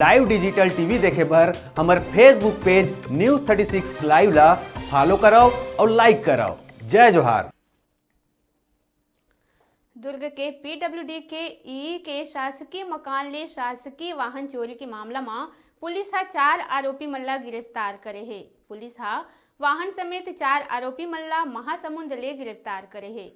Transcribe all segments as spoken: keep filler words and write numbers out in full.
Live digital T V देखे बर हमर Facebook page News thirty six Live ला follow करव और like करव। जय जोहार। दुर्ग के P W D के ईई के शासकीय मकान ले शासकीय वाहन चोरी के मामला म पुलिस ह चार आरोपी मन ला गिरफ्तार करे हे। पुलिस ह वाहन समेत चार आरोपी मन ला महासमुंद ले गिरफ्तार करे हे।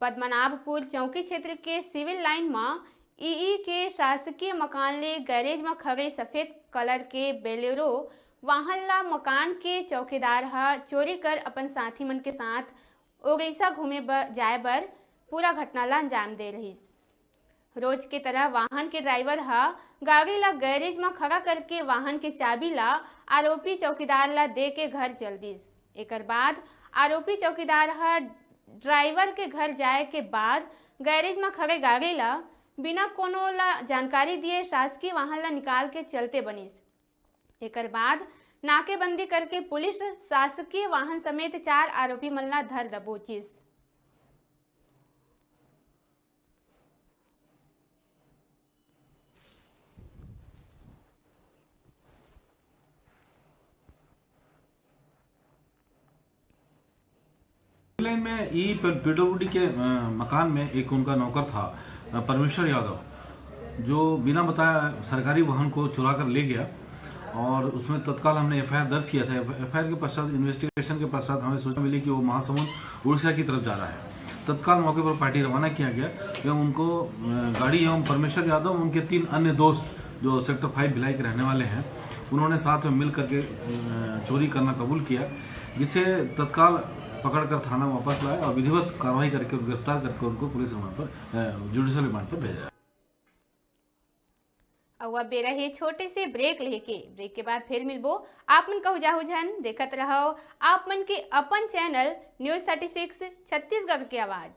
पद्मनाभपुर चौकी क्षेत्र के सिविल लाइन म ईई के शासकीय मकान ले गैरेज म खड़े सफेद कलर के बेलेरो वाहन ला मकान के चौकीदार ह चोरी कर अपन साथी मन के साथ ओडिशा घूमे बर, जाए बर पूरा घटना ला अंजाम दे रहिस। रोज के तरह वाहन के ड्राइवर ह गाड़ी ला गैरेज म खड़ा करके वाहन के चाबी ला आरोपी चौकीदार ला दे के घर चल दिस। एकर बाद आरोपी चौकीदार ह ड्राइवर के घर जाए के बाद गैरेज म खड़े गाड़ी ला बिना कोनो ला जानकारी दिए शासकीय वाहन ला निकाल के चलते बनिस। एकर बाद नाकेबंदी करके पुलिस शासकीय वाहन समेत चार आरोपी मन ला धर दबोचिस। लाइन में ई पीडब्ल्यूडी के, अ, मकान में एक उनका नौकर था, अ, परमेश्वर यादव, जो बिना बताए सरकारी वाहन को चुरा कर ले गया और उसमें तत्काल हमने एफआईआर दर्ज किया था। एफआईआर के पश्चात, इन्वेस्टिगेशन के पश्चात हमें सूचना मिली कि वो महासमुंद उड़ीसा की तरफ जा रहा है। तत्काल मौके पर पार्टी रवाना किया गया एवं उनको, अ, गाड़ी एवं परमेश्वर यादव, उनके तीन अन्य दोस्त जो सेक्टर फाइव भिलाई के रहने वाले हैं, उन्होंने साथ में मिल करके, अ, चोरी करना कबूल किया, जिसे तत्काल पकड़कर थाना वापस लाया और विधिवत कार्रवाई करके गिरफ्तार करके उनको पुलिस रिमांड पर, अ, ज्युडिशियल रिमांड पर भेजा। अउ अब बेरा हे छोटे से ब्रेक लेके। ब्रेक के बाद फिर मिलबो। आप मन कहू जाहू झन, देखत रहव आप मन के अपन channel news thirty six Chhattisgarh के आवाज।